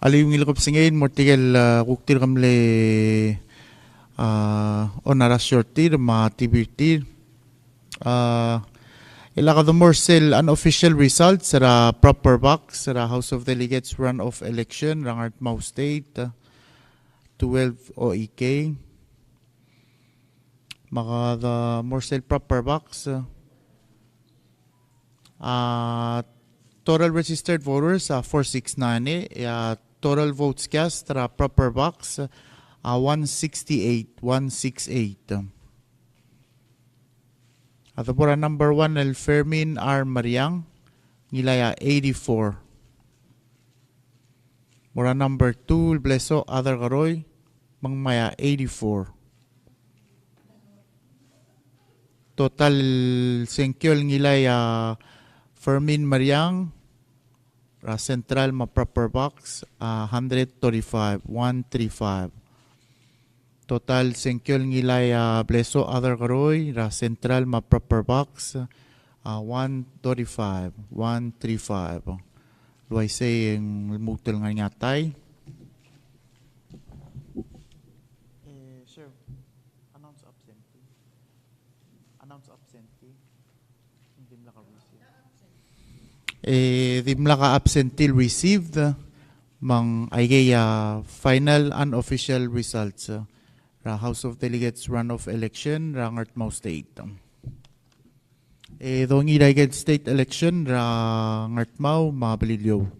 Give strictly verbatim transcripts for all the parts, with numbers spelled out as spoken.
Alii, ungil kebesengei el mo er tirke el, a, kuk tirke el mle, a, oungerachel er tir me a tibir tir. A, e le kede mo er sel unofficial results er a proper box er a House of Delegates runoff election er a Ngardmau State, a, twelve O E K. Me kede mo er sel proper box, a, total registered voters a four six nine, e a total votes cast er a proper box a one sixty-eight, one six eight. A de bo er a number one el Fermin R. Mariang, ngilai a eighty-four. Mo er a number two el Blesoch Aderkeroi, me ngmai a eighty-four. Total sengkio el ngilai a Fermin Mariang er a central me a proper box a hundred thirty-five, one three five. Total sengkio el ngilai a Blesoch Aderkeroi er a central me a proper box a one thirty-five, one three five. Uaisei e ng lmuut el ngar er ngii a tai. Eh, sir, announce absentee. Announce absentee. Dimlak a receive. E dimlak a absentee received, me ng aikei a final unofficial results er a House of Delegates runoff election er a Ngardmau State. E dongiil er aike el state election er a Ngardmau me a Beliliou.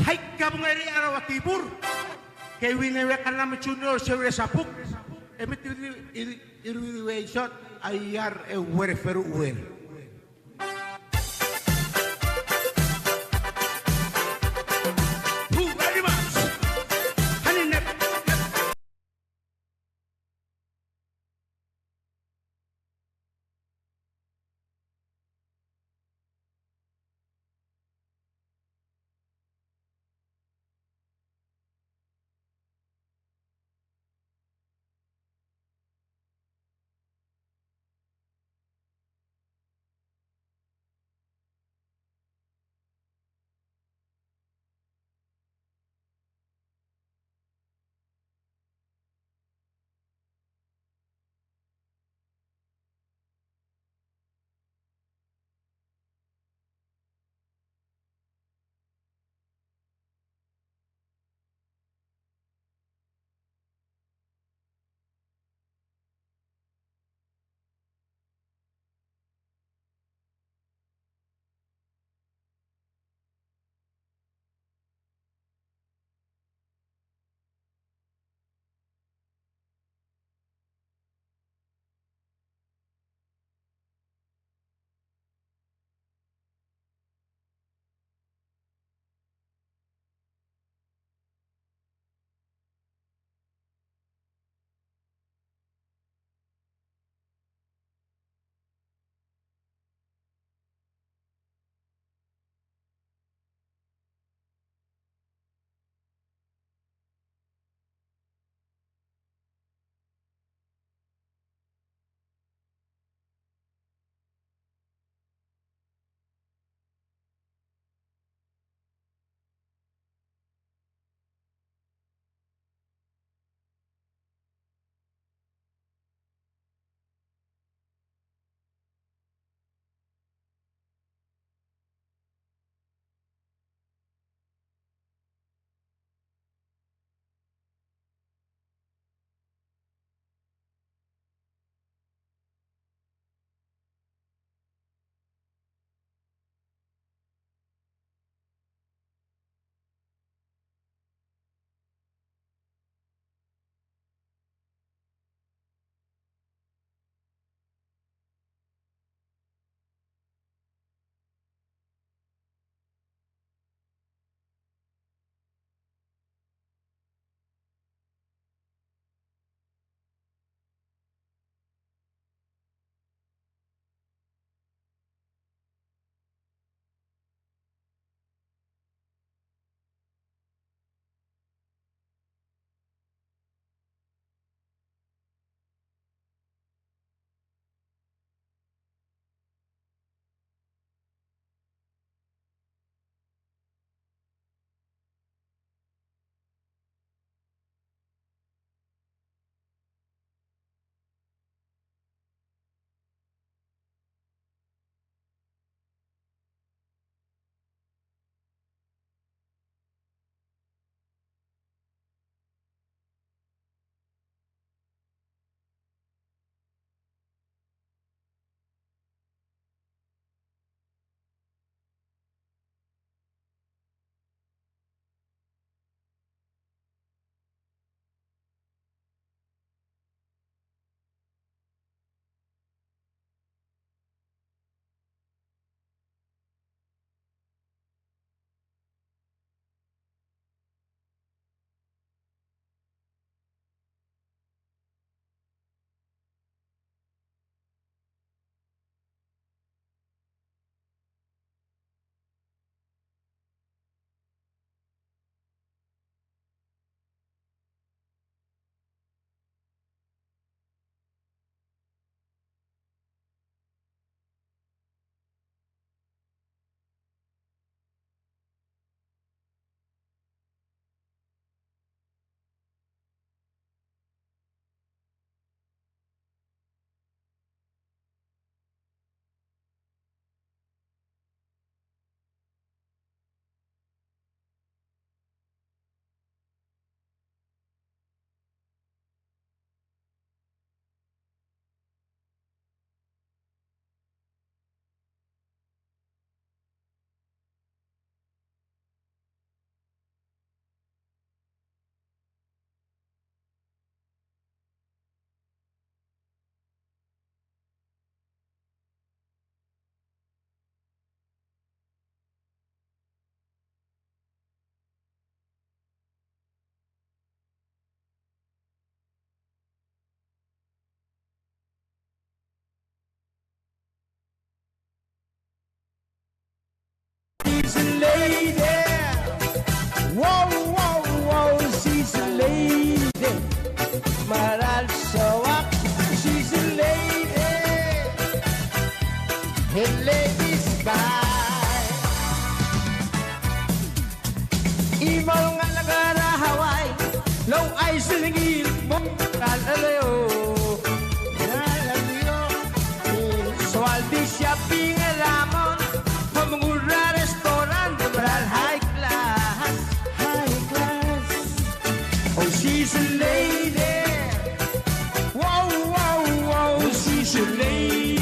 Aika bungerii a rua tibur, ke Winnewekanam Junior Series a buk, e metirir, ir, ir, ir, ir, sot, aiar, e uerefel, uerefel. Mera el soak, she's a lady. A lady's man. Imol ngalek er a Hawaii, el ouchais er ngii el mo er a eleo. Soal di shopping er a mall, mo mengur er a restaurant, mera el high class. High class. Oh, she's a lady. Wow, wow, wow, she's a lady.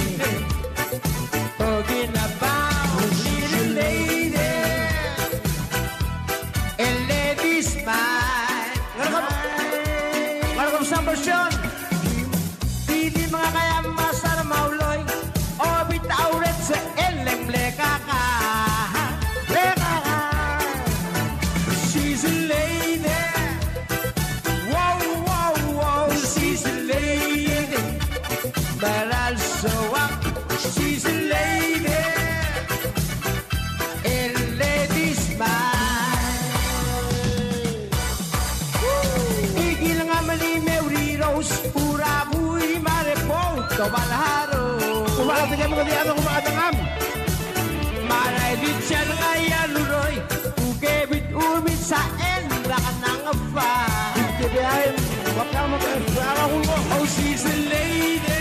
Talking about little lady. A lady's man. Ngar er a kebesang version. Di di menga kaya masar mauloi. Obit a urech se el mle kaka. Mle kaka. She's a lady. Wow, wow, wow, she's a lady. Mera el soak, she's a lady. A lady's man. Ikil ngamel me uriros, ura bui mare pou, tobal haro. Tobal haro, tobal haro. Mara e di chal ngai a luroi, ukebit umit sa en, baka nang efa. Ikebit aim, baka mo ke, baka mo ke. Oh, she's a lady.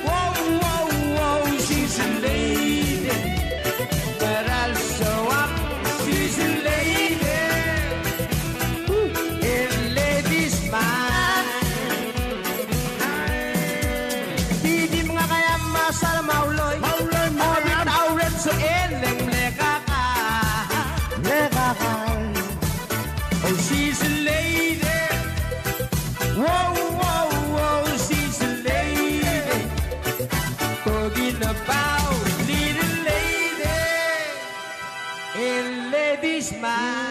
Wow, wow, wow, she's a lady. Mera el soak, she's a lady. A lady's man. Di di menga kaya masar mauloi. Mauloi, mauloi. Obit a urech se el mle kaka. Mle kaka. Oh, she's a lady. Whoa, whoa, whoa, she's a lady. Talking about little lady. A lady's man.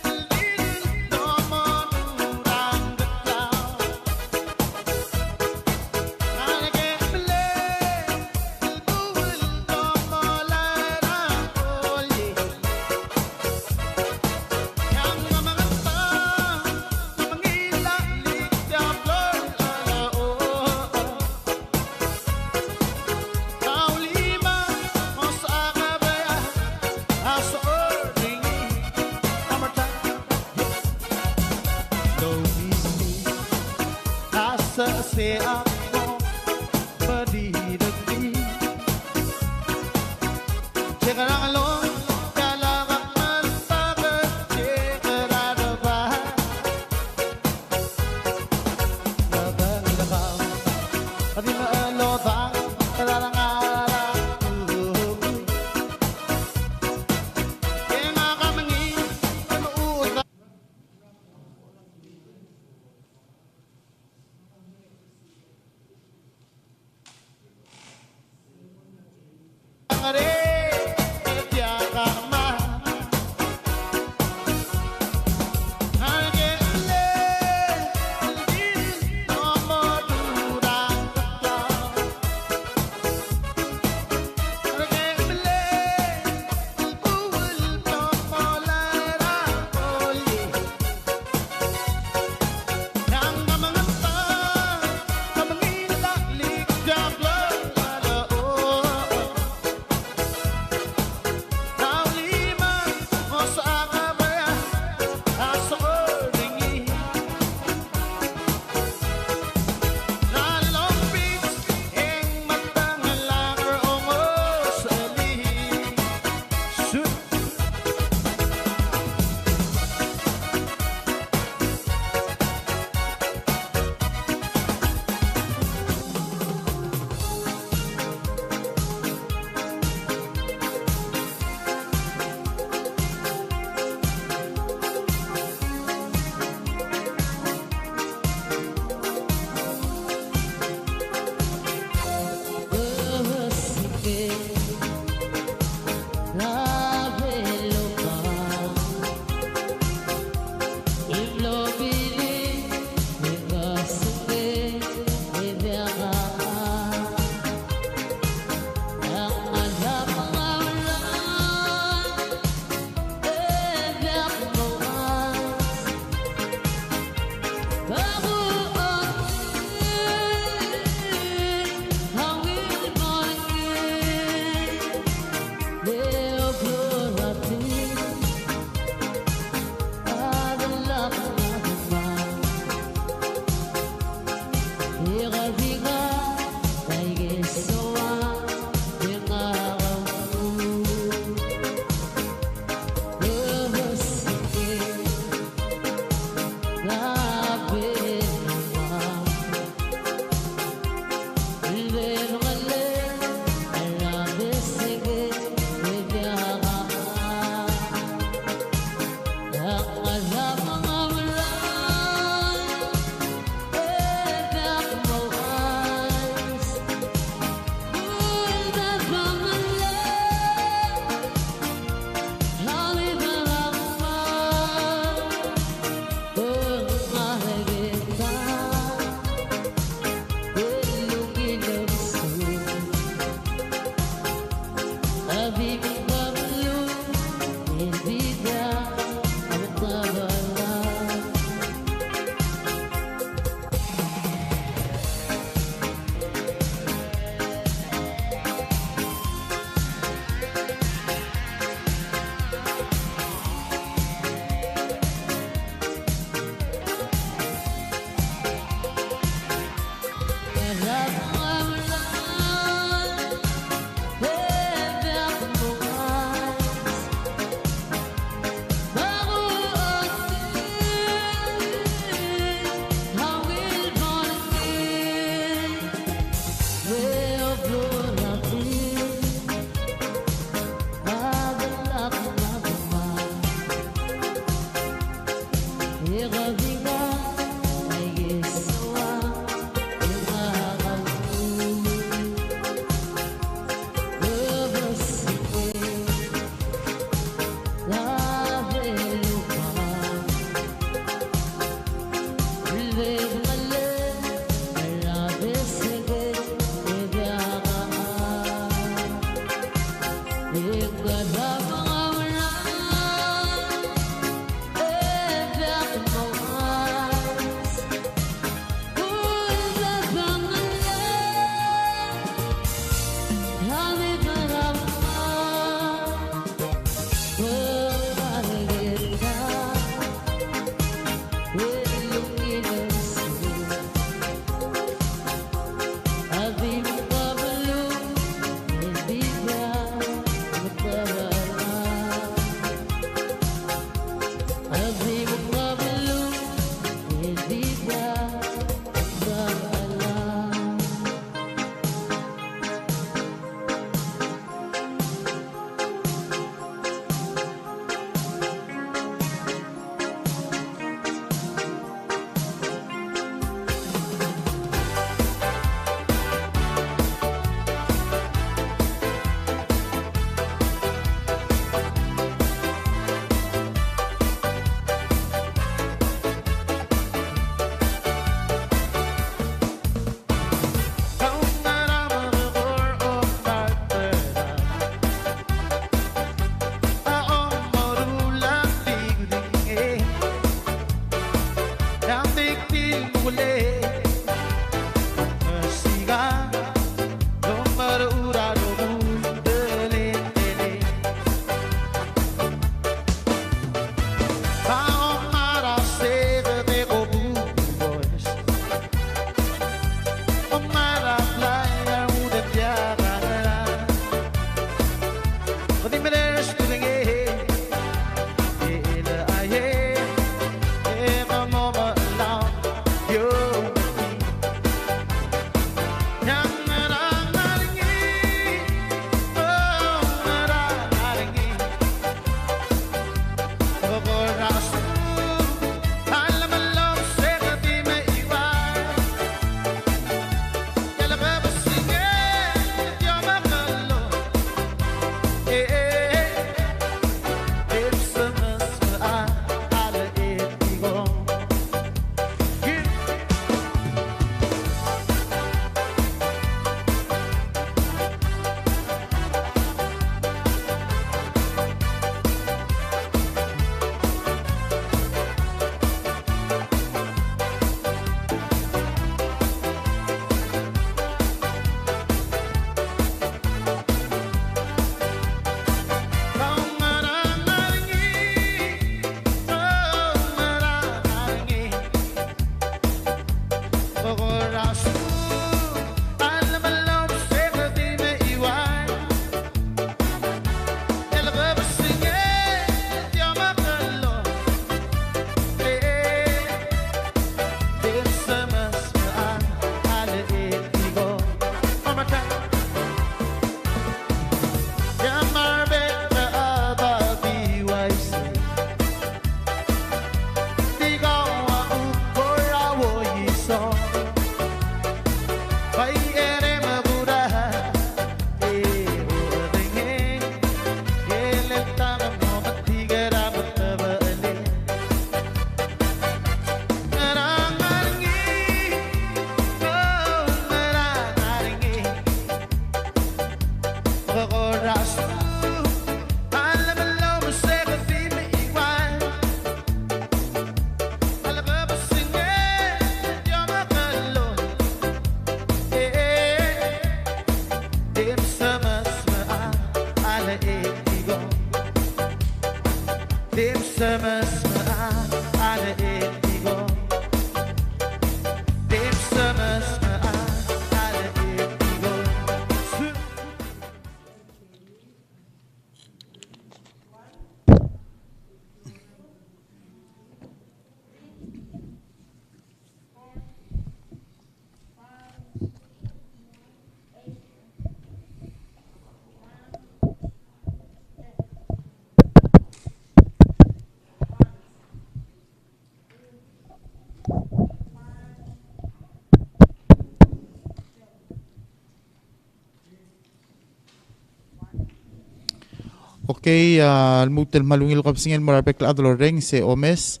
Okay, a, lmuut el kmal ungil kebesengei el mo er a bek el chad el orrenges e omes.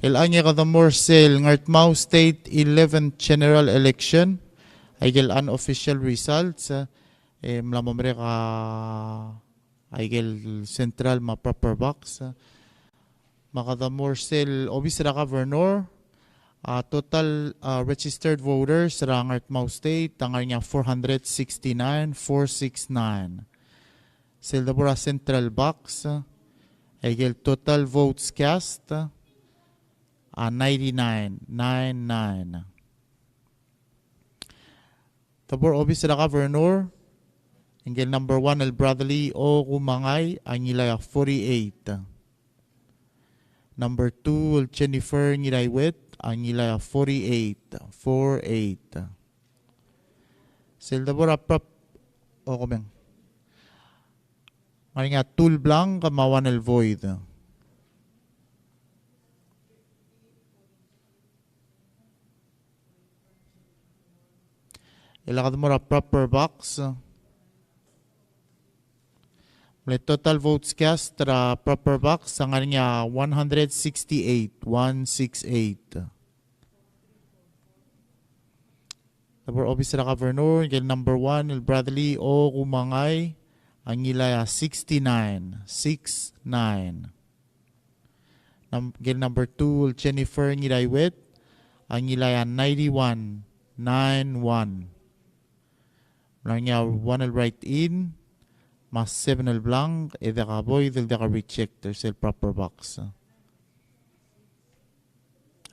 Chelechang e kede mo er sel Ngardmau State eleventh General Election, aike el unofficial results, e mla mo merek a aike el central me a proper box. Me kede mo er sel obis er a governor, a total, a, registered voters er a Ngardmau State a ngar er ngii a four hundred sixty-nine, four six nine. Sel debo er a central box, aike el total votes cast a ninety-nine, nine nine. Debo er a obis er a governor, ngike el number one el Bradley O. Kumangai a ngilai a forty-eight. Number two el Jennifer Ngiraiwet a ngilai a forty-eight, four eight. Sel debo er a prop, o, komeng. Ngar er ngii a two el blank me a one el void. E le kede mo er a proper box. Le total votes cast er a proper box a ngar er ngii a one hundred sixty-eight, one six eight. Debo er a obis er a governor, ngike el number one el Bradley O. Kumangai a ngilai a sixty-nine, six nine. Num-, ngike el number two el Jennifer Ngiraiwet a ngilai a ninety-one, nine one. Mla er ngii a one el write-in, me a seven el blank, e diak a void, el diak a reject, er sel proper box.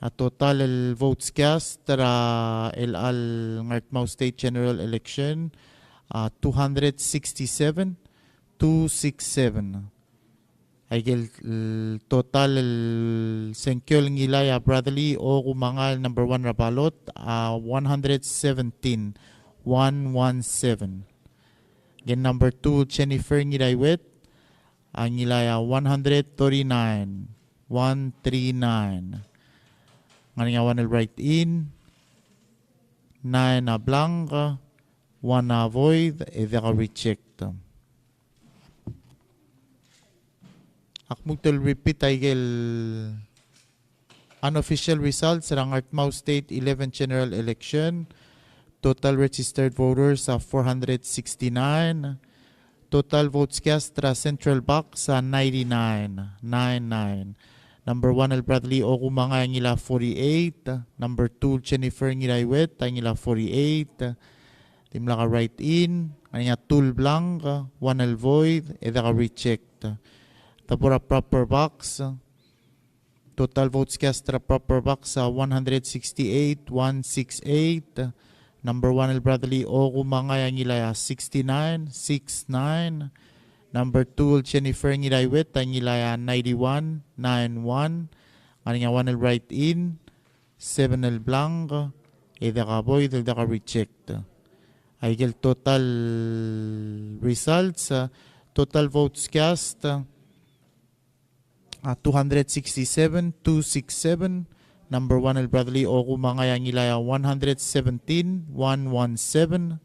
A total el votes cast er a chelecha el Ngardmau State General Election a two hundred sixty-seven, two six seven. Aike el, el total el sengkio el ngilai a Bradley O. Kumangai el number one er a ballot a one hundred seventeen, one one seven. Ngike el number two Jennifer Ngiraiwet a ngilai a one hundred thirty-nine, one three nine. Ngar er ngii a one el write-in, nine a blank, one a void, e diak a reject. Ak lmuut el repeat aike el unofficial results er a Ngardmau State eleven General Election. Total registered voters a four hundred sixty-nine. Total votes cast er a central box a ninety-nine, nine nine. Number one el Bradley O. Kumangai a ngilai a forty-eight. Number two Jennifer Ngiraiwet a ngilai a forty-eight. Dimlak a write-in, ngar er ngii a two el blank, one el void, e diak a reject. Debo er a proper box. Total votes cast er a proper box a one hundred sixty-eight, one six eight. Number one el Bradley O. Kumangai a ngilai a sixty-nine, six nine. Number two el Jennifer Ngiraiwet a ngilai a ninety-one, nine one. Ngar er ngii a one el write-in, seven el blank, e diak a void, el diak a reject. Aike el total results, a, total votes cast, a, two hundred sixty-seven, two six seven. Number one el Bradley O. Kumangai a ngilai a one hundred seventeen, one one seven.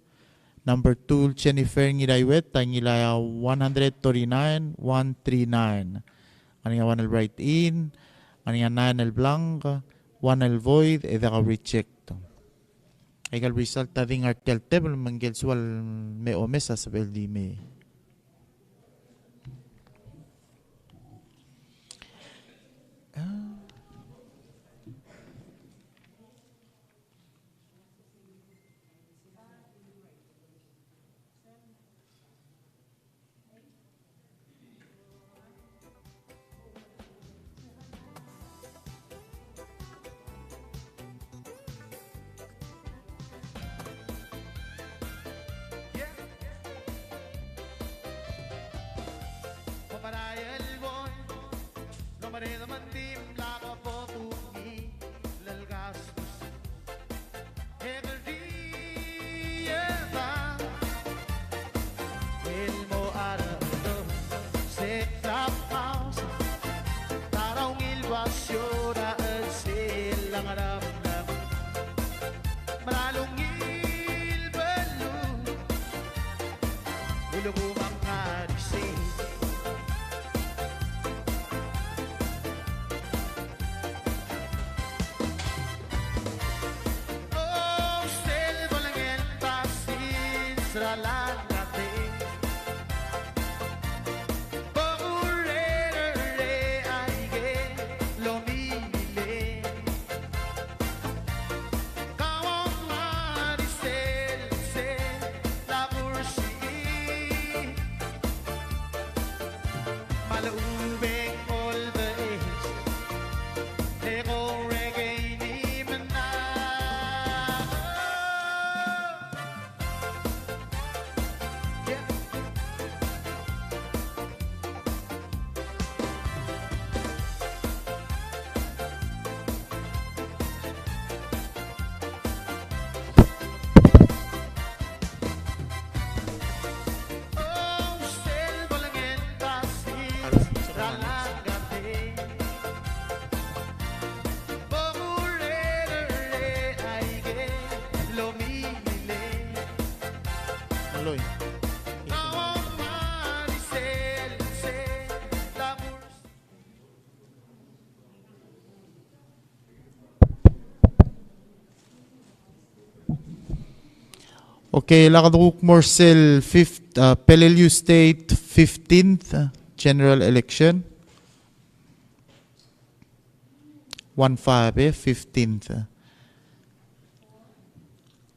Number two el Jennifer Ngiraiwet a ngilai a one hundred thirty-nine, one three nine. Ngar er ngii a one el write-in, ngar er ngii a nine el blank, one el void, e diak a reject. Aike el result a di ngar tia el table, me ngike el soal me omes a sebechel di me. Okay, lak dekuk mo er sel fifth, uh, Peleliu State fifteenth, uh, general election. One five, eh, fifteenth.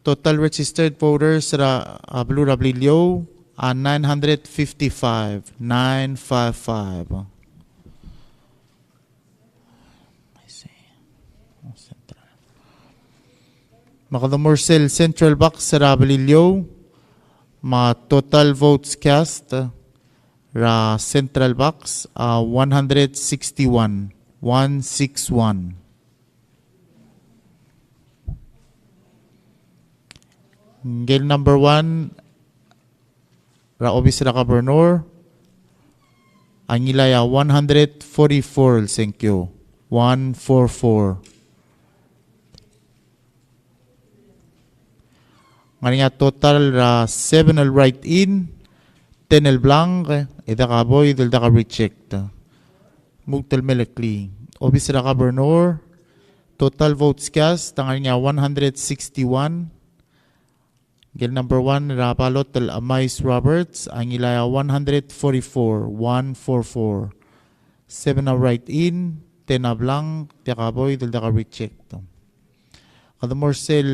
Total registered voters er a, a, beluu er a Beliliou a nine hundred fifty-five, nine five five. Me kede mo er sel central box er a Beliliou, me a total votes cast er a central box a one hundred sixty-one, one six one. Ngike el number one er a obis er a governor a ngilai a one hundred forty-four el sengkio, one four four. Ngar er ngii a total er a seven el write-in, ten el blank, e diak a void el diak a reject. Lmuut el meleklii. Obis er a governor, total votes cast a ngar er ngii a one hundred sixty-one. Ngike el number one er a ballot el Amais Roberts a ngilai a one hundred forty-four, one four four. Seven a write-in, ten a blank, diak a void el diak a reject. Kede mo er sel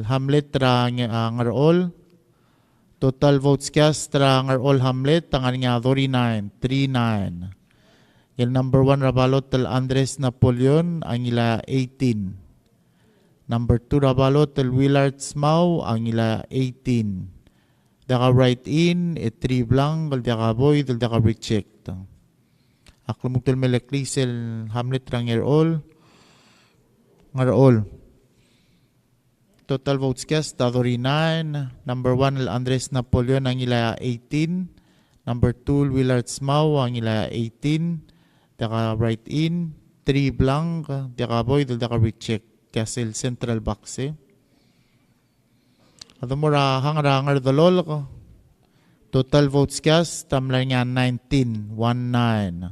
hamlet er a Nge-, a, Ngerchol. Total votes cast er a Ngerchol hamlet a ngar er ngii a thirty-nine, three nine. El number one er a ballot el Andres Napoleon a ngilai a eighteen. Number two er a ballot el Willard Smau a ngilai a eighteen. Diak a write-in, e three blank, el diak a void, el diak a reject. Ak lmuut el meleklii sel hamlet er a Ngerchol. Ngerchol. Total votes cast a thirty-nine. Number one el Andres Napoleon a ngilai a eighteen. Number two el Willard Smau a ngilai a eighteen. Diak a write-in, three blank, diak a void, el diak a reject. Cast el central box, eh. Kede mo er a hang er a Ngerdelolk. Total votes cast a mla er ngii a nineteen, one nine.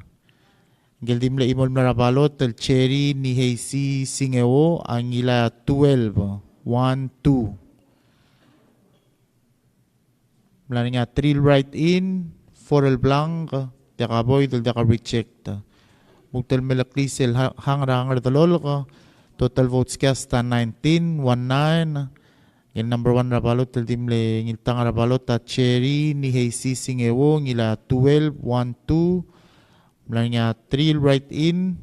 Ngike el di mle chimo el mla er a ballot el Cherry Niheisi Singeo a ngilai a twelve, one two. Mla er ngii a three el write-in, four el blank, diak a void, el diak a reject. Lmuut el meleklii sel ha-, hang er a Ngerdelolk. Total votes cast a nineteen, one nine. El number one er a ballot el di mle ngiltang er a ballot a Cherry Niheisi Singeo, ngilai a twelve, one two. Mla er ngii a three el write-in,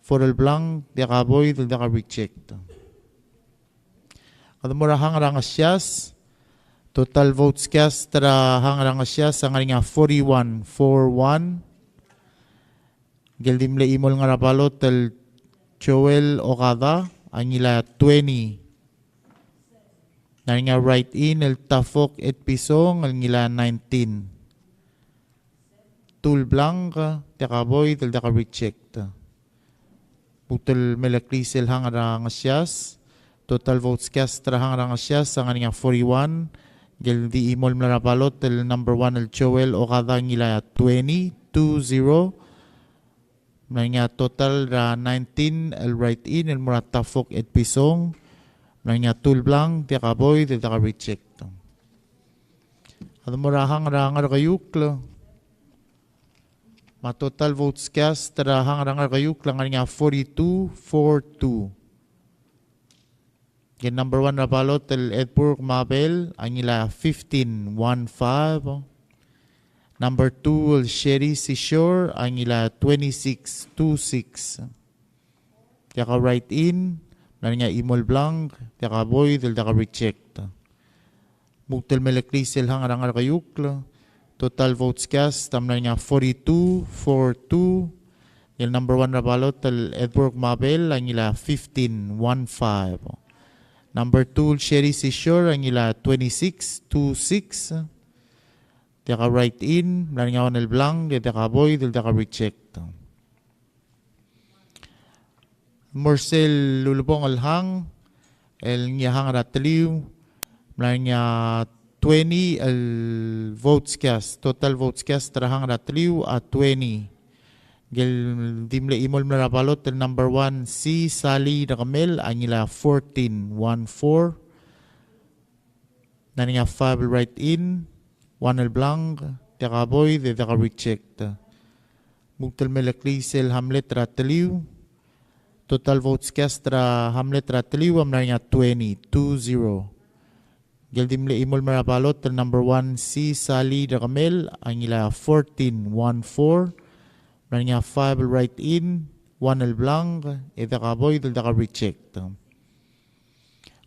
four el blank, diak a void, el diak a reject. Kede mo er a hang er a Ngesias. Total votes cast er a hang er a Ngesias a ngar er ngii a forty-one, four one. Ngike el di mle chimo el ngar er a ballot el Joel Okada a ngilai a twenty. Ngar er ngii a write-in el Tafok Etpison el ngilai a nineteen. two el blank, diak a void, el diak a reject. Lmuut el meleklii sel hang er a Ngesias. Total votes cast er a hang er a Ngesias a ngar er ngii a forty-one. Ngike el di chimo el mla er a ballot el number one el Joel Okada a ngilai a twenty, two zero. Mla er ngii a total er a nineteen el write-in el mo er a Tafok Etpison. Mla er ngii a two el blank, diak a void, el diak a reject. A de mo er a hang er a Ngerkeiukl. Me a total votes cast er a hang er a Ngerkeiukl a ngar er ngii a forty-two four two. Ngike el number one er a ballot el Edburg Mabel a ngilai a fifteen one five. Number two el Sherry Sisior a ngilai a twenty-six two six. Diak a write-in, mla er ngii a chimo el blank, diak a void, el diak a reject. Lmuut el meleklii sel hang er a Ngerkeiukl. Total votes cast a mla er ngii a forty-two four two. El number one er a ballot el Edward Mabel a ngilai a fifteen one five. Number two el Sherry Sisior a ngilai a twenty-six two six. Diak a write-in, mla er ngii a one el blank, e diak a void, el diak a reject. Mo er sel ulebongel el hang, el ngii a hang er a teliu, mla er ngii a twenty el votes cast, total votes cast er a hang er a teliu a twenty. Ngike el di mle chimo el mla er a ballot el number one, C. Sali Rekemel, a ngilai a fourteen one four. Mla er ngii a five el write-in, one el blank, diak a void, e diak a reject. Lmuut el meleklii sel hamlet er a teliu. Total votes cast er a hamlet er a teliu a mla er ngii a twenty, two zero. Ngike el di mle chimo el mla er a ballot el number one, C. Sali Rekemel, a ngilai a fourteen one four. Mla er ngii a five el write-in, one el blank, e diak a void, el diak a reject.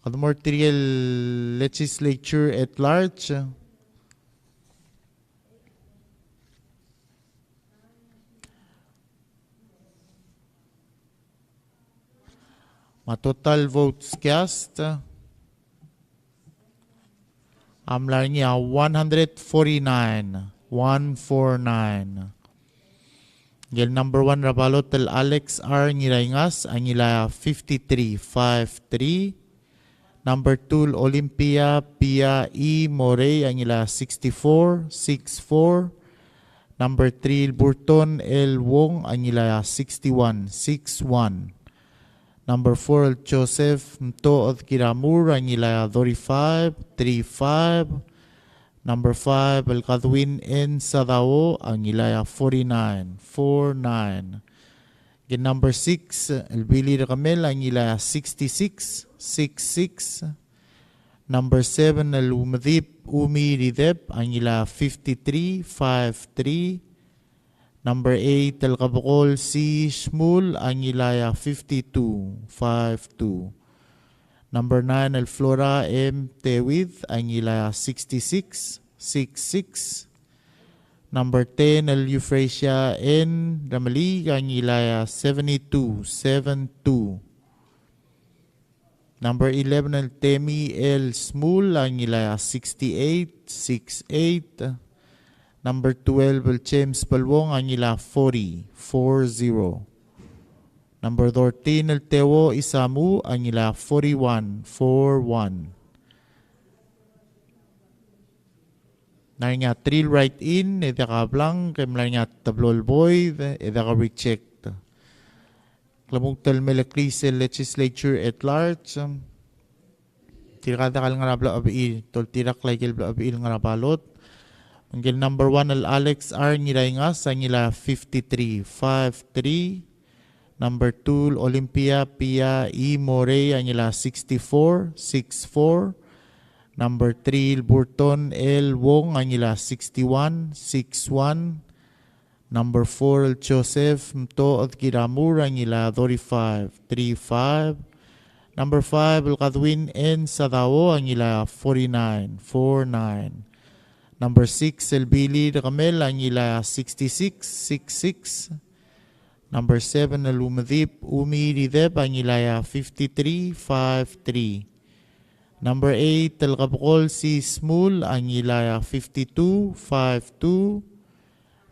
Kede mo er tirke el legislature at large. Me a total votes cast a mla er ngii a one hundred forty-nine, one four nine. Ngike el number one er a ballot el Alex R. Ngiraingas a ngilai a fifty-three five three. Number two el Olympia Pia E. Morei a ngilai a sixty-four six four. Number three el Burton L. Wong a ngilai a sixty-one six one. Number four el Joseph Mtoched Kiramur a ngilai a thirty-five three five. Number five el Kadwin N. Sadao a ngilai a forty-nine four nine. Ngike el number six el Billy Rekemel a ngilai a sixty-six six six. Number seven el Umedip Umi Ridep a ngilai a fifty-three five three. Number eight el Kebekol C. Shmull a ngilai a fifty-two five two. Number nine el Flora M. Tewid a ngilai a sixty-six six six. Number ten el Euphrasia N. Remeliik a ngilai a seventy-two seven two. Number eleven el Temi L. Shmull a ngilai a sixty-eight six eight. Number twelve el James Belwong a ngilai a forty four zero. Number thirteen el Teo Isamu a ngilai a forty-one four one. Mla er ngii a three el write-in, e diak a blank, e mla er ngii a teblo el void, e diak a reject. Klemuut el meleklii sel legislature at large. Tirka diak el ngar er a bla chebechiil, toltirakl a ikel bla chebechiil el ngar er a ballot. Ngike el number one el Alex R. Ngiraingas a ngilai a fifty-three five three. Number two el Olympia Pia E. Morei a ngilai a sixty-four six four. Number three el Burton L. Wong a ngilai a sixty-one six one. Number four el Joseph Mtoched Kiramur a ngilai a thirty-five three five. Number five el Kadwin N. Sadao a ngilai a forty-nine four nine. Number six el Billy Rekemel a ngilai a sixty-six six six. Number seven el Umedip Umi Ridep a ngilai a fifty-three five three. Number eight el Kebekol C. Shmull a ngilai a fifty-two five two.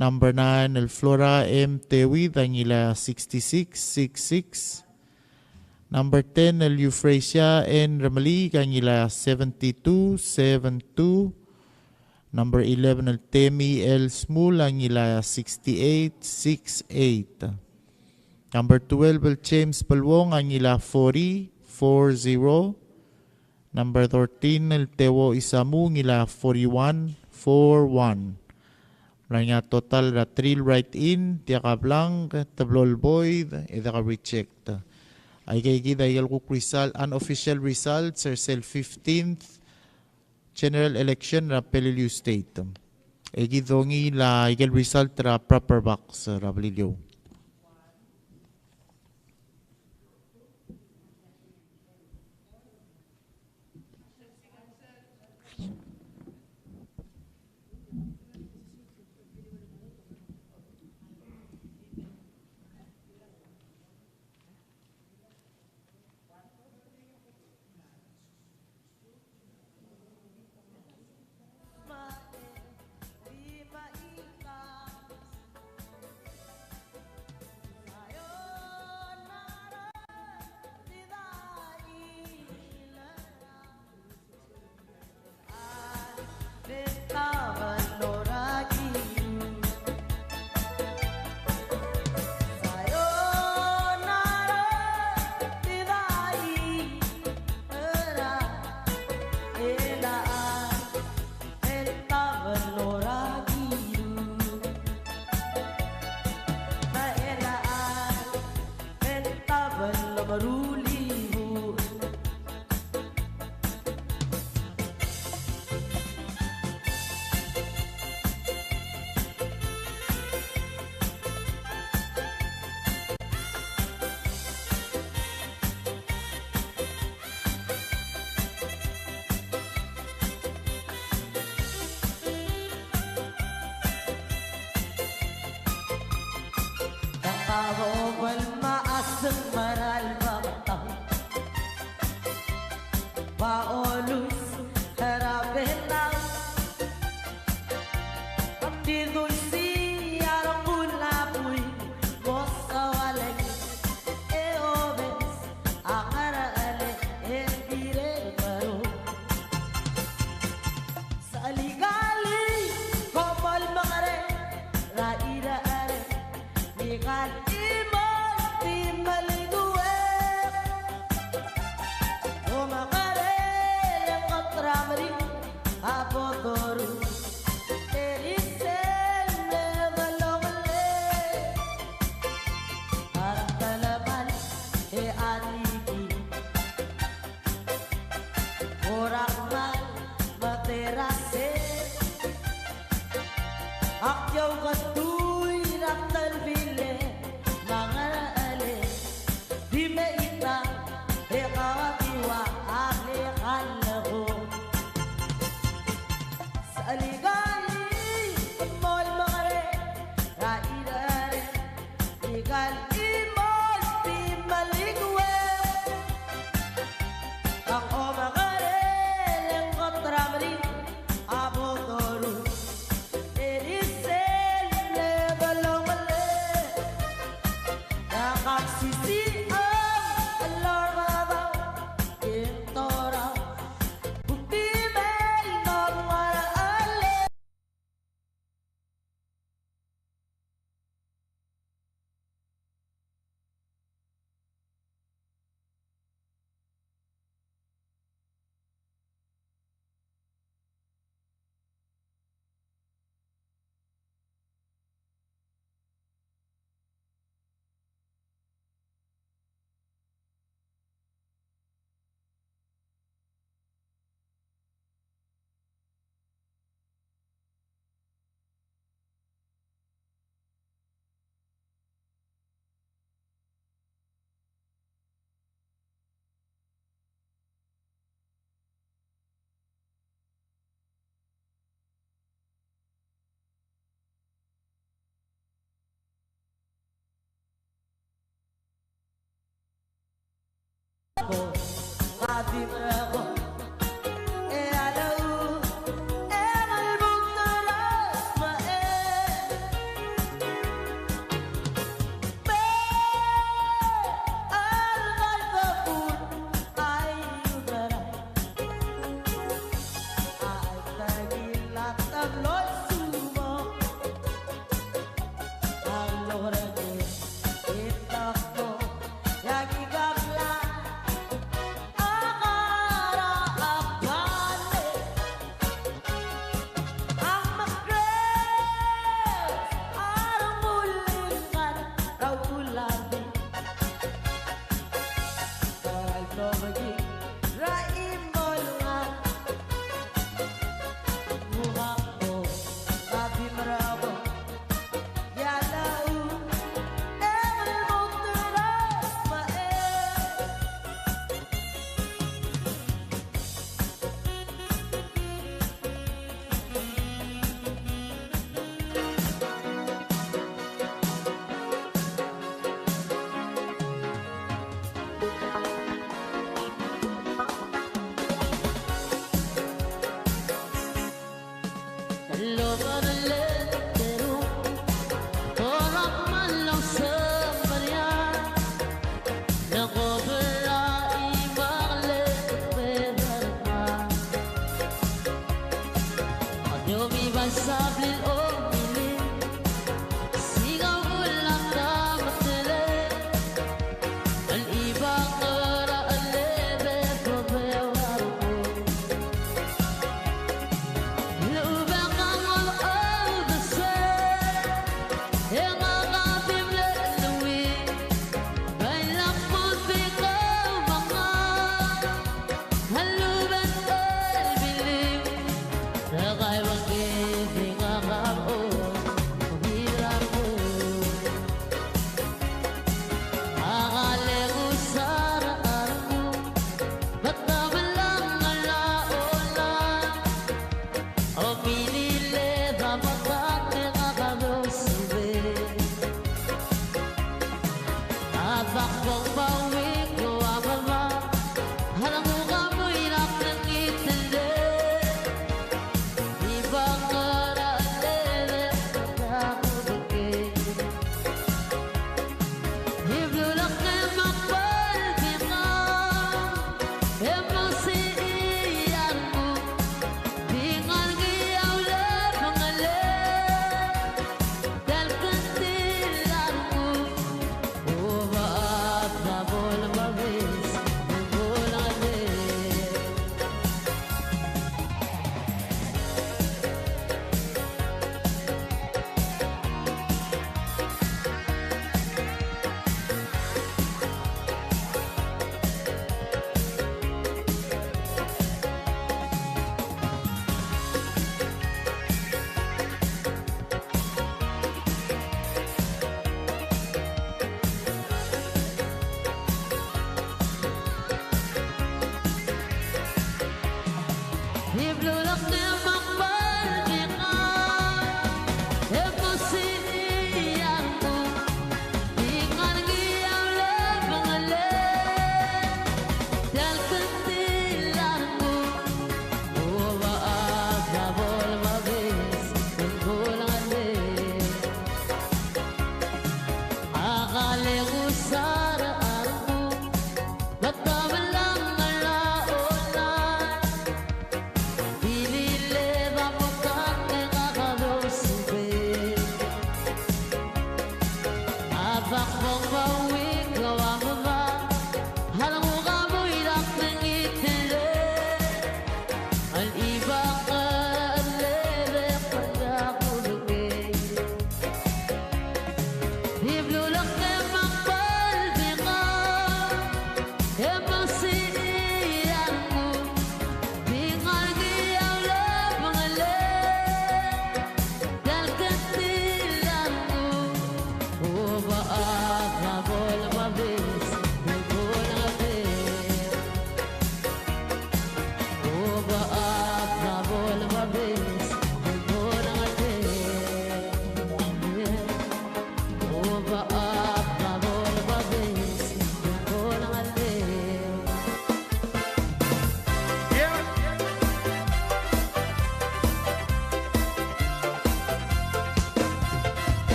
Number nine el Flora M. Tewid a ngilai a sixty-six six six. Number ten el Euphrasia N. Remeliik a ngilai a seventy-two seven two. Number eleven el Temi L. Smul a ngilai a sixty-eight six eight. Number twelve el James Beluong a ngilai a forty four zero. Number thirteen el Tewo Isamu a ngilai a forty-one four one. Mla er ngii a total er a three el write-in, diak a blank, teblo el void, e diak a reject. Aike kid a ikel kuk result, unofficial results er sel fifteenth general election er a Peleliu State. E kid dongiil a ikel result er a proper box er a Beliliou.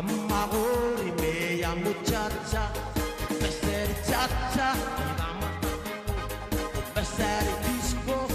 Mako er ngii a muchacha, mester chacha, mester disco,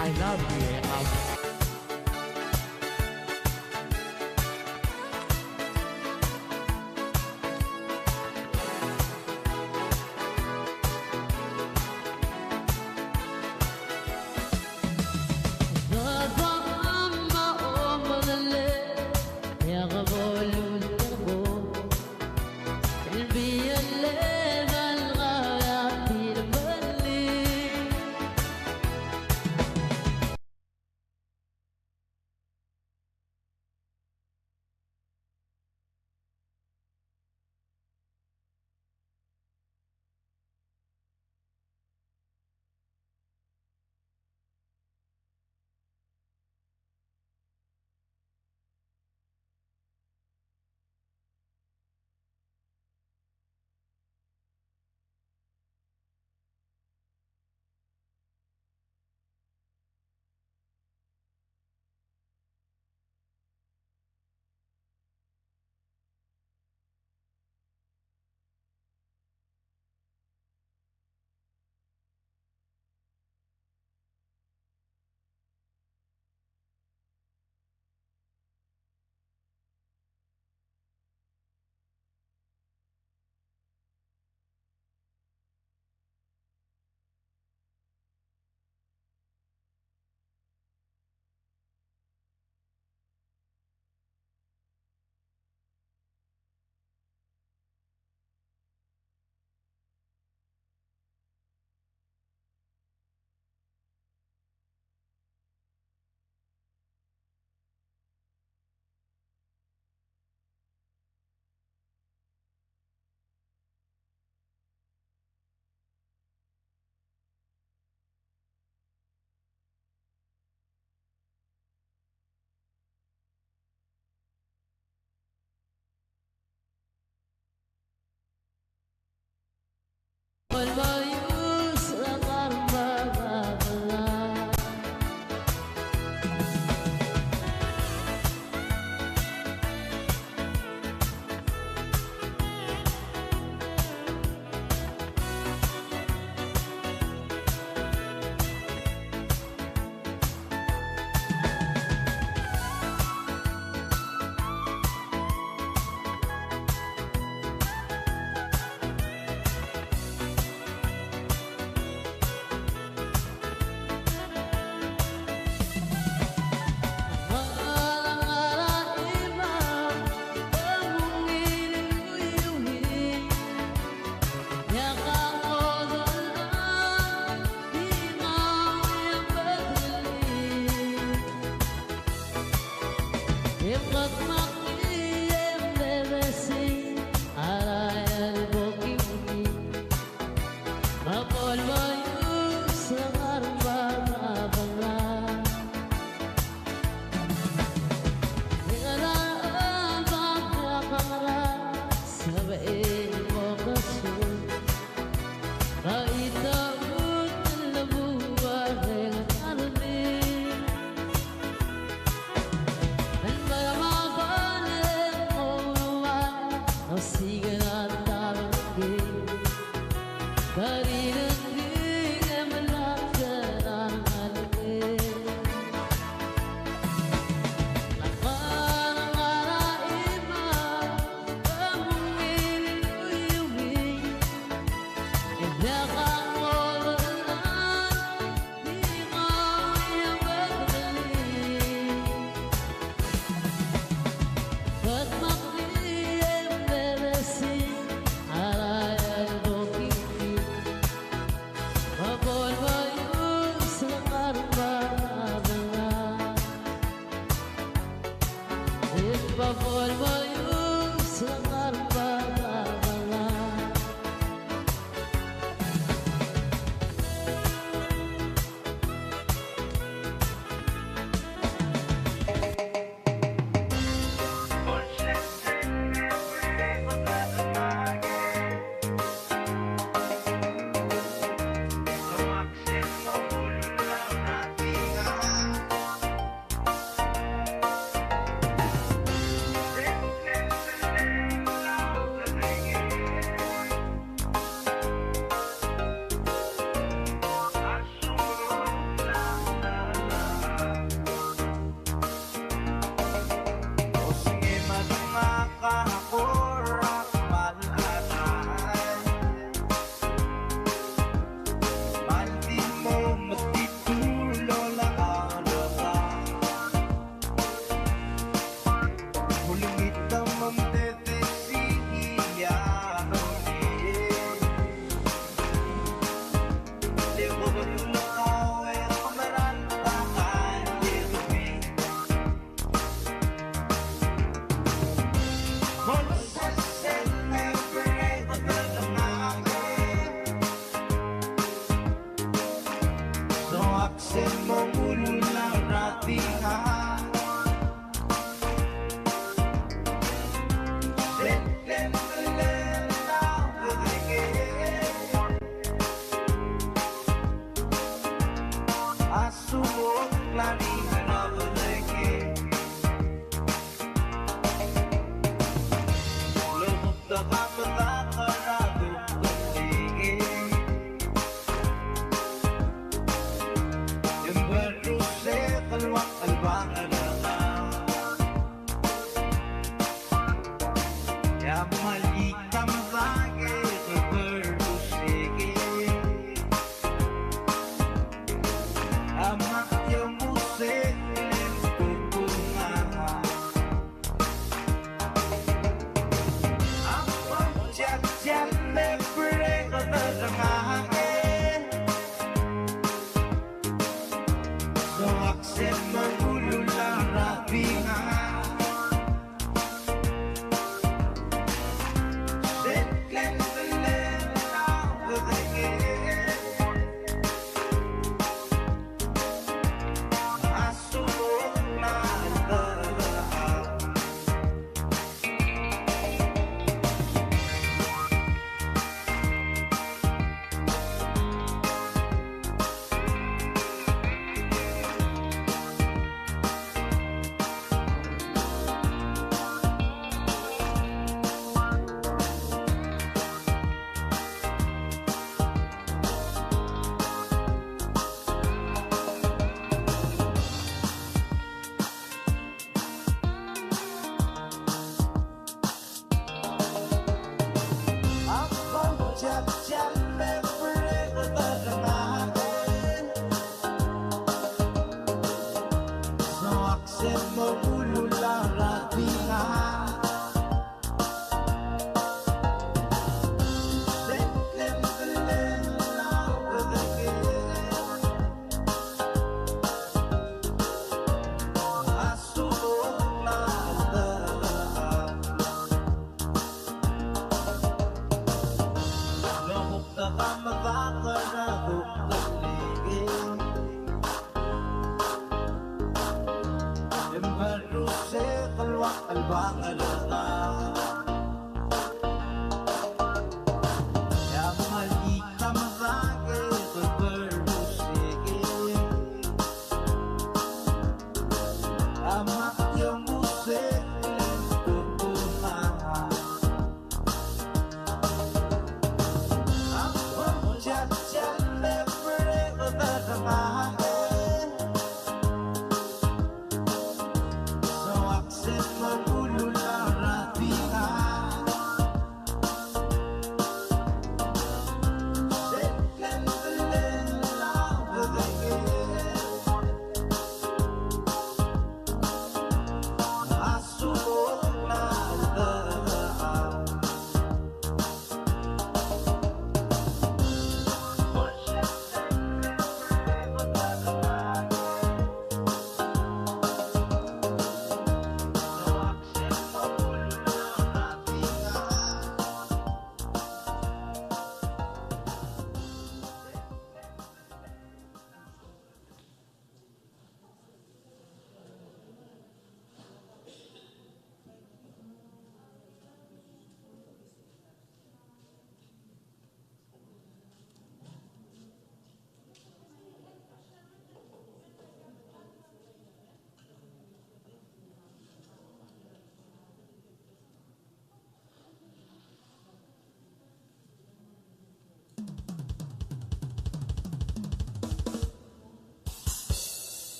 I love you.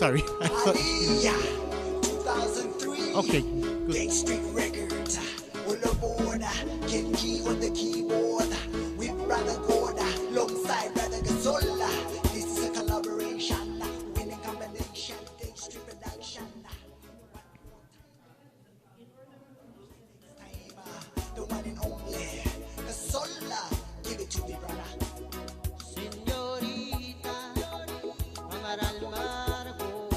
Sorry. Aliyah, two thousand three. Okay, good. Big Street Records. All aboard. Ken G on the keyboard. With Brother Goda, alongside Brother Gazola. This is a collaboration. Winning combination. Big Street Production. The one and only Gazola, give it to me, brother. Señorita, Amaral Marcos,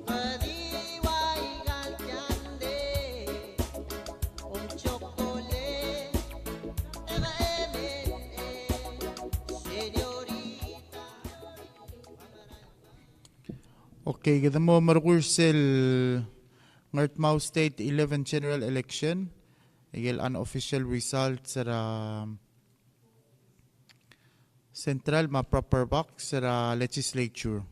Madiwai Galtiande, un chocolate, M M N A, señorita. Okay, kede mo merkur sel Ngardmau State eleven general election, el unofficial results er a central me a proper box er a legislature.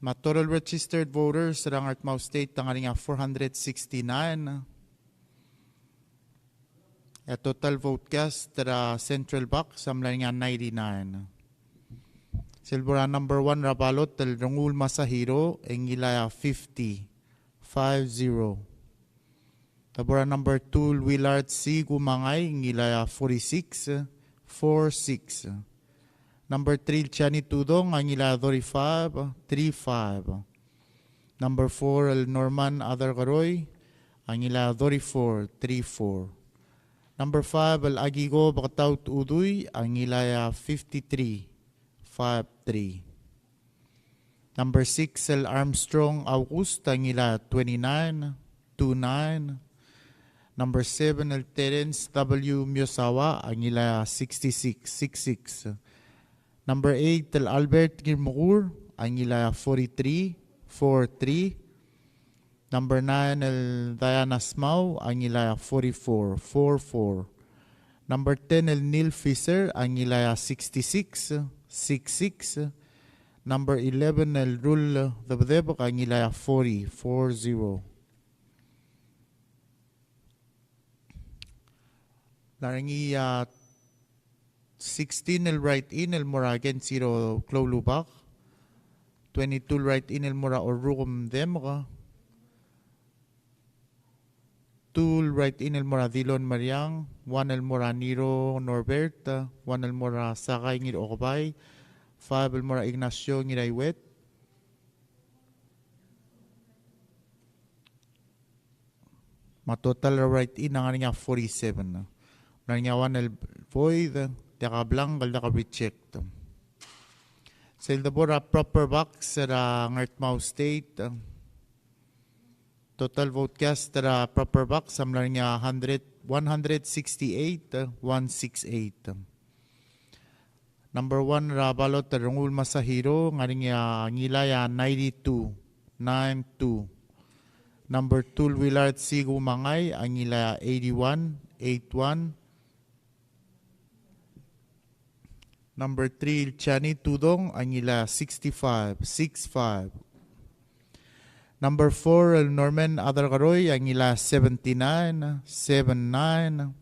Me a total registered voters er a Ngardmau State a ngar er ngii a four hundred sixty-nine. E a total vote cast er a central box a mla er ngii a ninety-nine. Sel bo er a number one er a ballot el Rengul Masahiro, e ngilai a fifty, five zero. Te bo er a number two el Willard C. Kumangai, ngilai a forty-six, four six. Number three el Chani Tudong, a ngilai a thirty-five, three five. Number four el Norman Aderkeroi, a ngilai a thirty-four, three four. Number five el Akiko Beketaut Udui, a ngilai a fifty-three, five three. Number six el Armstrong August, a ngilai a twenty-nine, two nine. Number seven el Terence W. Miyazawa, a ngilai a sixty-six, six six. Number eight el Albert Ngirmekur, a ngilai a forty-three, four three. Number nine el Diana Smau, a ngilai a forty-four, four four. Number ten el Neil Fisher, a ngilai a sixty-six, six six. Number eleven el Rul Debedebek, a ngilai a forty, four zero. Mla er ngii a sixteen el write-in el mo er a Kenshiro Kloulubak. Twenty-two el write-in el mo er a Orrukem Demek. Two el write-in el mo er a Dilon Mariang. One el mo er a Niro Norbert. One el mo er a Sakai Ngiraokebai. Five el mo er a Ignacio Ngiraiwet. Me a total er a write-in a ngar er ngii a forty-seven. Ng ngar er ngii a one el void, diak a blank, el diak a reject. Sel debo er a proper box er a Ngardmau State. Total vote cast er a proper box a mla er ngii a hundred, one hundred sixty-eight, one six eight. Number one er a ballot el Rengul Masahiro, ng ngar er ngii a ngilai a ninety-two, nine two. Number two el Willard C. Kumangai, a ngilai a eighty-one, eight one. Number three el Chani Tudong, a ngilai a sixty-five, six five. Number four el Norman Aderkeroi, a ngilai a seventy-nine, seven nine.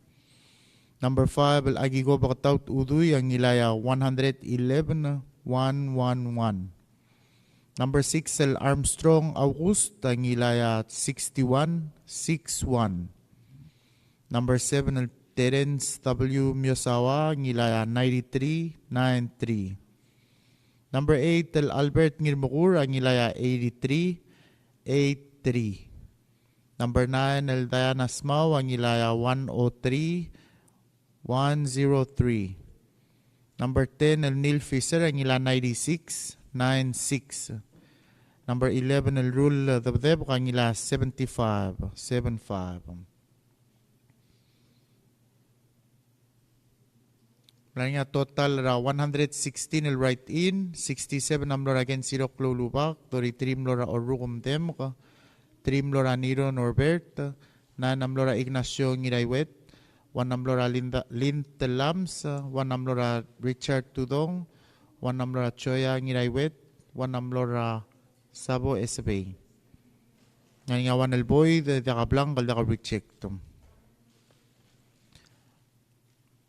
Number five el Akiko Beketaut Udui, a ngilai a one hundred eleven, one one one. Number six el Armstrong August, a ngilai a sixty-one, six one. Number seven el Terence W. Miyazawa, a ngilai a ninety-three, nine three. Number eight el Albert Ngirmekur, a ngilai a eighty-three, eight three. Number nine el Diana Smau, a ngilai a one oh three, one zero three. Number ten el Neil Fisher, a ngilai a ninety-six, nine six. Number eleven el Rul Debedebek, a ngilai a seventy-five, seven five. Mla er ngii a total er a one hundred sixteen el write-in, sixty-seven a mlo er a Kenshiro Kloulubak, thirty-three a mlo er a Orrukem Demek, three a mlo er a Niro Norbert, nine a mlo er a Ignacio Ngiraiwet, one a mlo er a Linda, Lynn Telams, one a mlo er a Richard Tudong, one a mlo er a Joya Ngiraiwet, one a mlo er a Sabo Esebei. Ng ngar er ngii a one el void, diak a blank, el diak a reject.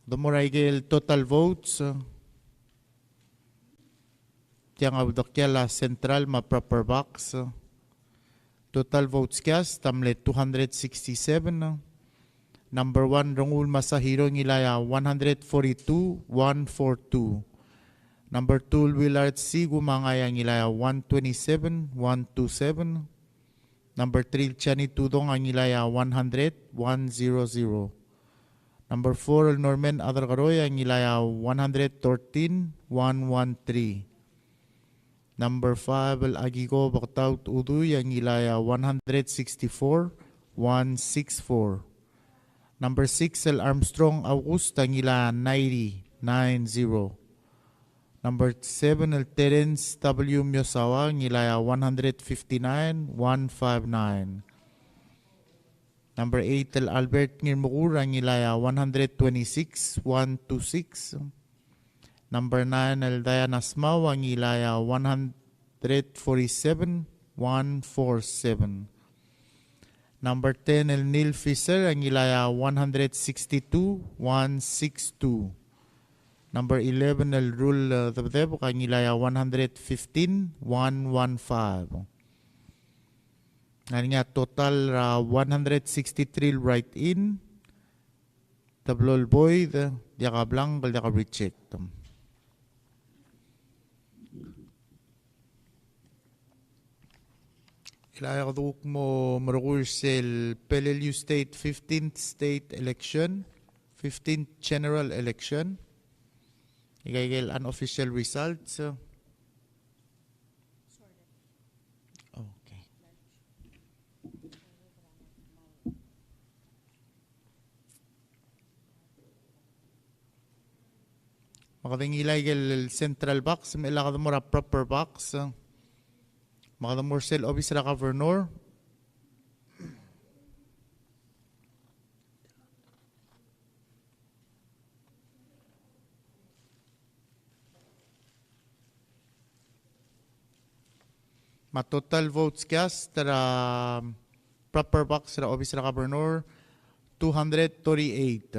Demo er a ikel total votes. Tiang a uldekial a Central me a Proper Box. Total votes cast a mle two hundred sixty-seven. Number one, Rengul Masahiro, ngilai a one hundred forty-two, one four two. Number two, Willard Sigu Mangai, ngilai a one twenty-seven, one two seven. Number three, Chani Tudong, ngilai a one hundred, one zero zero. Number four, Norman Adarkaroi, ngilai a one hundred thirteen, one one three. Number five, el Akiko Baktaut Udui, ngilai a one hundred sixty-four, one six four. Number six, el Armstrong August, ngilai a ninety, nine zero. Number seven, el Terence W Miyasawa, ngilai a one hundred fifty-nine, one five nine. Number eight, el Albert Ngirmekur, ngilai a one hundred twenty-six, one two six. Number nine, el Diana Smau, ngilai a one hundred forty-seven, one four seven. Number ten, el Neil Fisher, ngilai a one hundred sixty-two, one six two. Number eleven, el Rul, eh, Debdeb, ngilai a one hundred fifteen, one one five. Ngar er ngii a total er a one hundred sixty-three el write-in, teblo el void, diak a blank, el diak a reject. Ilai a kede kuk mo merekui er sel Peleliu State fifteenth state election, fifteenth general election. Aike el unofficial results. Okay. Me kede ngilai aike el central box, me a kede mo er a proper box. Me kede mo er sel obis er a governor. Me a total votes cast er a proper box er a obis er a governor, two hundred thirty-eight.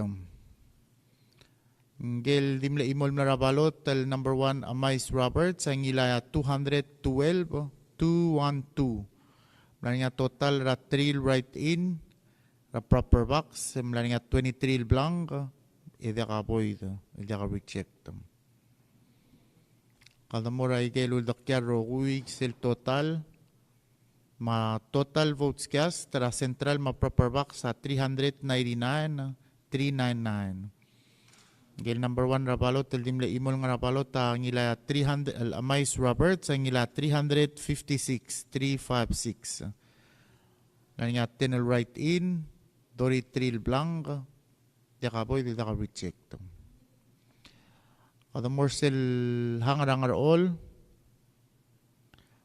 Ngike el di mle chimo el mla er a balot el number one, Amais Roberts, a ngilai a two hundred twelve, two one two. Mla er ngii a total er a three el write-in er a proper box, mla er ngii a twenty-three el blank, e diak a void, e diak a reject. Kede mo er a ikel uldekial rokui sel total. Me a total votes cast er a central me a proper box a three hundred ninety-nine, three nine nine. Ngike el number one er a balot el di mle chimo el ngar er a balot a ngilai a three hundred, el Amais Roberts a ngilai a three hundred fifty-six, three five six. Mla er ngii a ten el write-in, thirty-three el blank, diak a void, diak a reject. Kede mo er sel hang er a Ngerchol.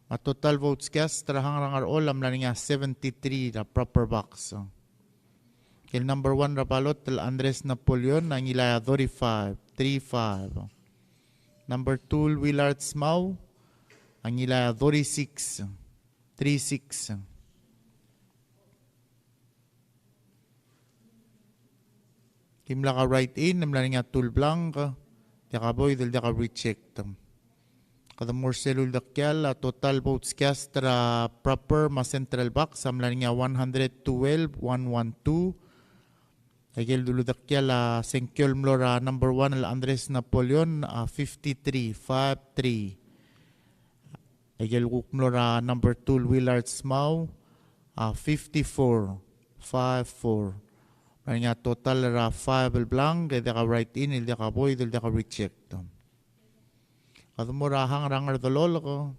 Me a total votes cast er a hang er a Ngerchol a mla er ngii a seventy-three er a proper box. El number one er a balot el Andres Napoleon a ngilai a thirty-five, three five. Number two el Willard Smau a ngilai a thirty-six, three six. Dimlak a write-in, e mla er ngii a two el blank, diak a void, el diak a reject. Kede mo er sel uldekial, a total votes cast er a proper me a central box a mla er ngii a one hundred twelve, one one two. Aike el duludekial a sengkio el mlo er a number one el Andres Napoleon a fifty-three, five three. Aike el kuk mlo er a number two el Willard Smau a fifty-four, five four. Mla er ngii a total er a five el blank, e diak a write-in, el diak a void, el diak a reject. Kede mo er a hang er a Ngerdelolk,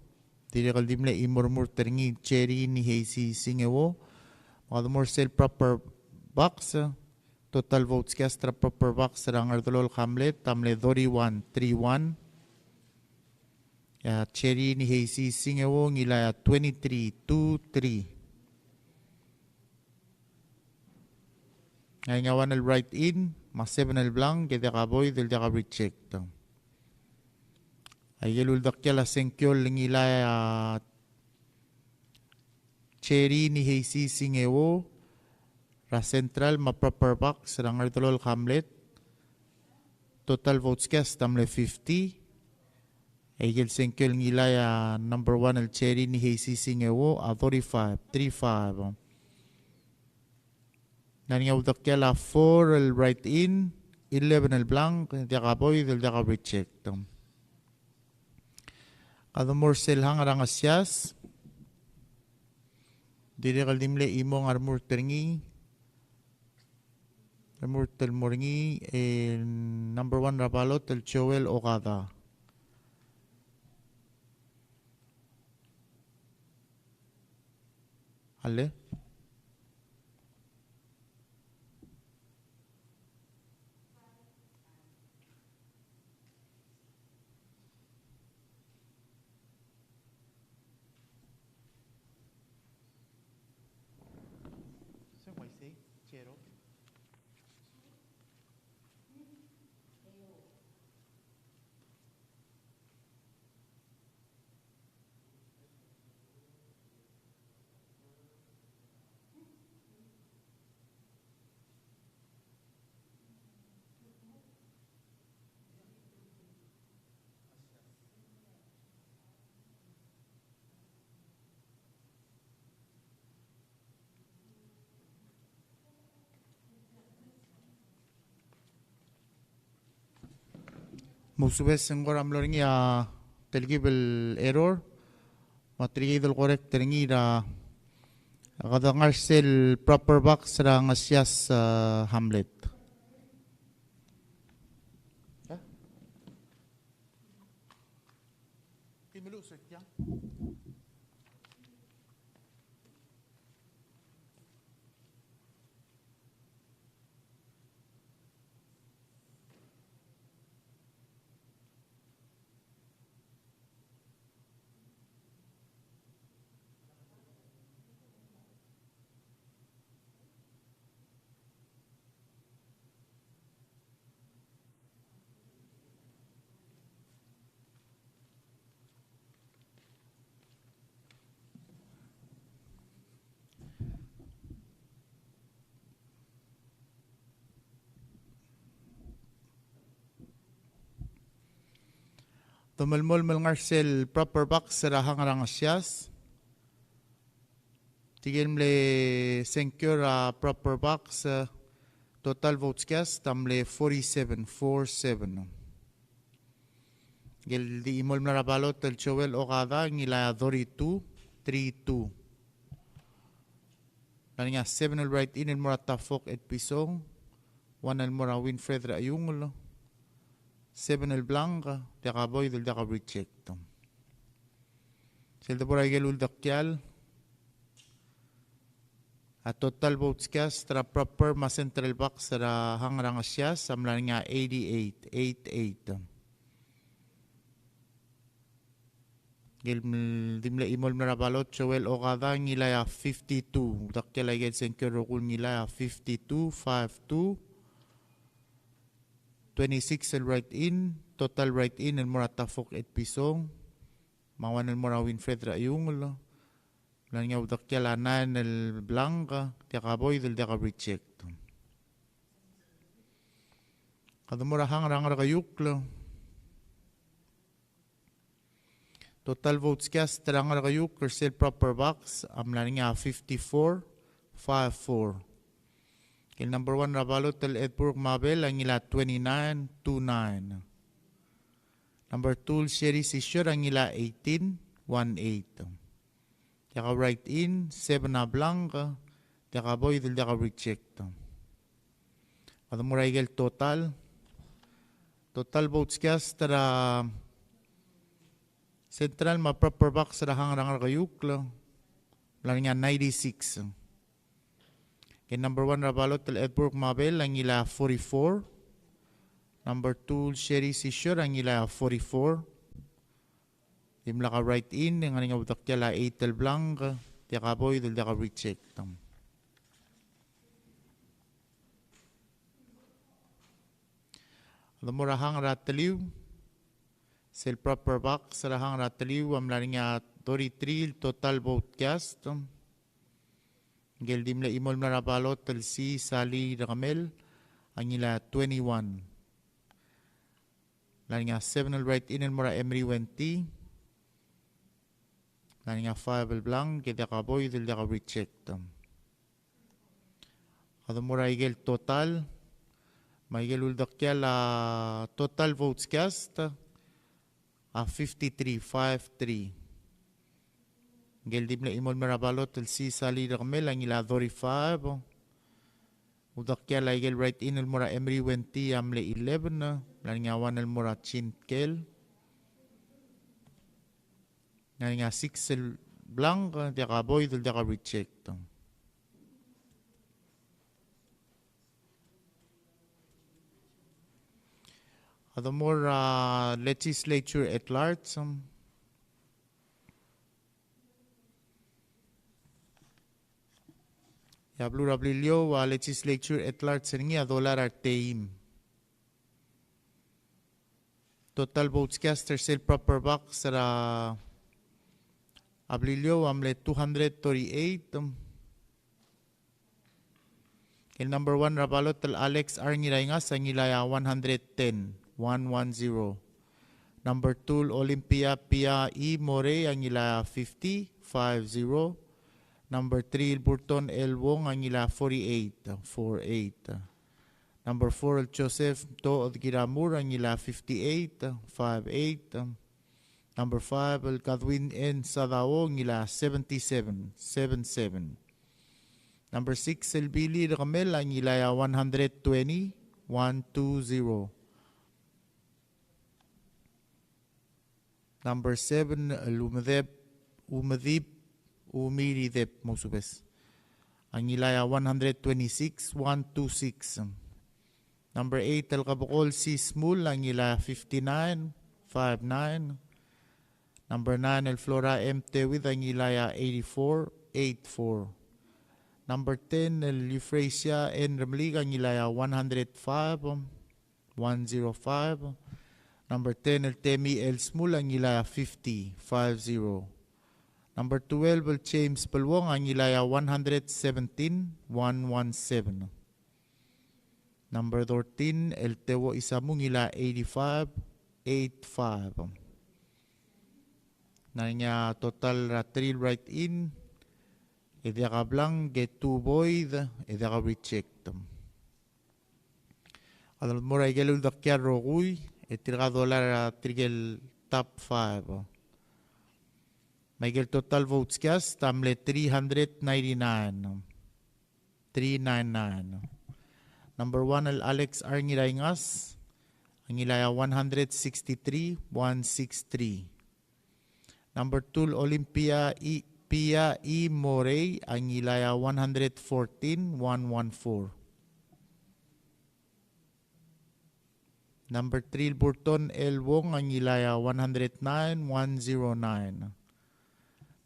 dirrek el di mle chimo el remurt er ngii Cherry Niheisi Singeo. Me kede mo er sel proper box, total votes cast er a proper box er a Ngerdelolk Hamlet a mle thirty-one, three one. E a Cherry Niheisi Singeo a ngilai a twenty-three, two three. Ngar er ngii a one el write-in, me a seven el blank, e diak a void, el diak a reject. Aike el uldekial a sengkio el ngilai a Cherry Niheisi Singeo er a central me a proper box er a Ngerdelolk Hamlet. Total votes cast a mle fifty. Aike el sengkio el ngilai a number one el Cherry Nihei Sising Ewo a thirty-five, three five. Ng ngar er ngii a uldekial a four el write-in, eleven el blank, diak a void el diak a reject. Kede mo er sel hang er a Ngesias. Dirrek el di mle chimong a remurt er ngii. Remurt el mo er ngii, e number one er a balot el Joel Okada. Ale. Mousubes, ng kora mlo er ngii a telkib el error. Me a tirke el correct er ngii er a, kede ngar er sel proper box er a Ngesias, a, Hamlet. Domelemolem el ngar er sel proper box er a hang er a Ngesias. Tirke el mle sengkio er a proper box, e, total votes cast a mle forty-seven, four seven. Ngike el di chimo el mla er a balot el Joel Okada a ngilai a thirty-two, three two. Ng ngar er ngii a seven el write-in el mo er a Tafok Etpison, one el mo er a Winfred er a Iungel, seven el blank, diak a void el diak a reject. Sel debo er a ikel uldekial, a total votes cast er a proper me a central box er a hang er a Ngesias a mla er ngii a eighty-eight, eight eight. Ngike el di mle chimo el mla er a balot Joel Okada a ngilai a fifty-two. Uldekial a ikel sengkio el rokui el ngilai a fifty-two, five two. Twenty-six el write-in, total write-in el mo er a Tafok Etpison, me a one el mo er a Winfred er a Iungel. Ng mla er ngii a uldekial a nine el blank, diak a void el diak a reject. Kede mo er a hang er a Ngerkeiukl. Total votes cast er a Ngerkeiukl er sel proper box a mla er ngii a fifty-four, five four. El number one er a balot el Edburg Mabel a ngilai a twenty-nine, two nine. Number two el Sherry Sisior a ngilai a eighteen, one eight. Diak a write-in, seven a blank, diak a void el diak a reject. Kede mo er a ikel total. Total votes cast er a central me a proper box er a hang er a Ngerkeiukl a mla er ngii a ninety-six. Ngike el number one er a balot el Edburg Mabel a ngilai a forty-four. Number two el Sherry Sisior a ngilai a forty-four. Dimlak a write-in, e ng ngar er ngii a uldekial a eight el blank, diak a void el diak a reject. Kede mo er a hang er a Teliu. Sel proper box er a hang er a Teliu a mla er ngii a thirty-three el total vote cast. Ngike el di mle chimo el mla er a balot el C. Sali Rekemel a ngilai a twenty-one. Mla er ngii a seven el write-in el mo er a Emery Wenty. Mla er ngii a five el blank, e diak a void el diak a reject. A de mo er a ikel total, me a ikel uldekial a total votes cast a fifty-three, five three. Ikel di mle chimo el mo er a ballot el sisal er kemel a ngilai a thirty-five. Uldekial a ikel write-in el mo er a Emery Wenty a mle eleven, mla er ngii a one el mo er a Chin Tkel. Mla er ngii a six el blank, diak a void el diak a reject. A de mo er a legislature at large. E a beluu er a Beliliou a legislature at large er ngii a dolai er a reteim. Total votes cast er sel proper box er a Beliliou a mle two hundred thirty-eight. El number one er a ballot el Alex R. Ngiraingas a ngilai a one hundred ten, one one zero. Number two el Olympia Pia E. Morei a ngilai a fifty, five zero. Number three el Burton L. Wong a ngilai a forty-eight, four eight. Number four el Joseph Tood Kiramur a ngilai a fifty-eight, five eight. Number five el Kadwin N. Sadao a ngilai a seventy-seven, seven seven. Number six el Billy Rekemel a ngilai a one hundred twenty, one two zero. Number seven el Umedep, Umedip, Umiridep, mo subes. A ngilai a one hundred twenty-six, one two six. Number eight el Kebekol C. Smul a ngilai a fifty-nine, five nine. Number nine el Flora M. Tewid a ngilai a eighty-four, eight four. Number ten el Euphrasia N. Remeliik a ngilai a one hundred five, one zero five. Number ten el Temi L. Smul a ngilai a fifty, five zero. Number twelve el James Beluong a ngilai a one hundred seventeen, one one seven. Number thirteen el Tewo Isamu a ngilai a eighty-five, eight five. Ng ngar er ngii a total er a three el write-in, e diak a blank, e two void, e diak a reject. A de mo er a ikel uldekial el rokui, e tirka a dolai er a tirkel top five. Me a ikel total votes cast a mle three hundred ninety-nine. Three nine nine. Number one el Alex R. Ngiraingas a ngilai a one hundred sixty-three, one six three. Number two el Olympia E. Pia E. Morei a ngilai a one hundred fourteen, one one four. Number three el Burton L. Wong a ngilai a one hundred nine, one zero nine.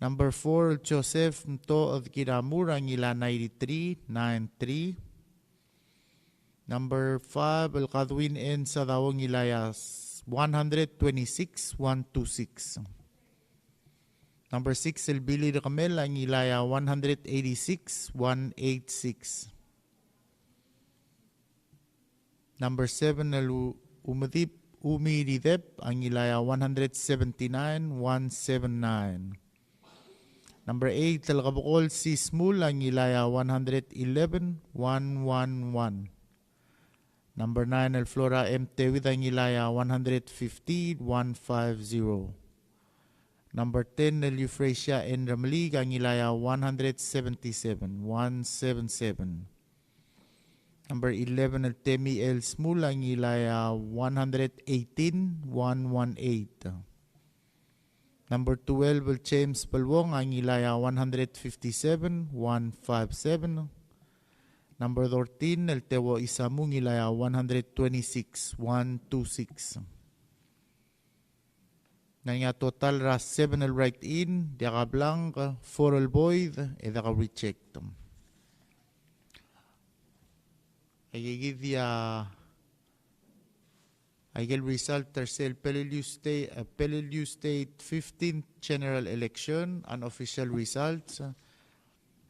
Number four el Joseph Mto Edkiramur a ngilai a ninety-three, nine three. Number five el Kadwin N. Sadao a ngilai a one hundred twenty-six, one two six. Number six el Billy Rekemel a ngilai a one hundred eighty-six, one eight six. Number seven el U-, Umedip, Umiridep a ngilai a one hundred seventy-nine, one seven nine. Number eight el Kebekol C. Smul a ngilai a one hundred eleven, one one one. Number nine el Flora M. Tewid a ngilai a one hundred fifty, one five zero. Number ten el Euphrasia N. Remeliik a ngilai a one hundred seventy-seven, one seven seven. Number eleven el Temi L. Smul a ngilai a one hundred eighteen, one one eight. Number twelve el James Beluong a ngilai a one hundred fifty-seven, one five seven. Number thirteen el Tewo Isamu a ngilai a one hundred twenty-six, one two six. Ng ngar er ngii a total er a seven el write-in, diak a blank, four el void, e diak a reject. Aikakid a, aikel result er sel Peleliu State, eh, Peleliu State fifteenth General Election, unofficial results.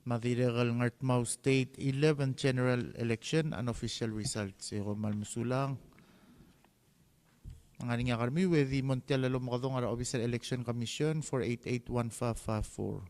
Me a dirrek el Ngardmau State eleventh General Election, unofficial results. E kom kmal mesulang. Ng ngar er ngii a kermiu e di mo tia el omekedong er a Office er a Election Commission, four eight eight one five five four.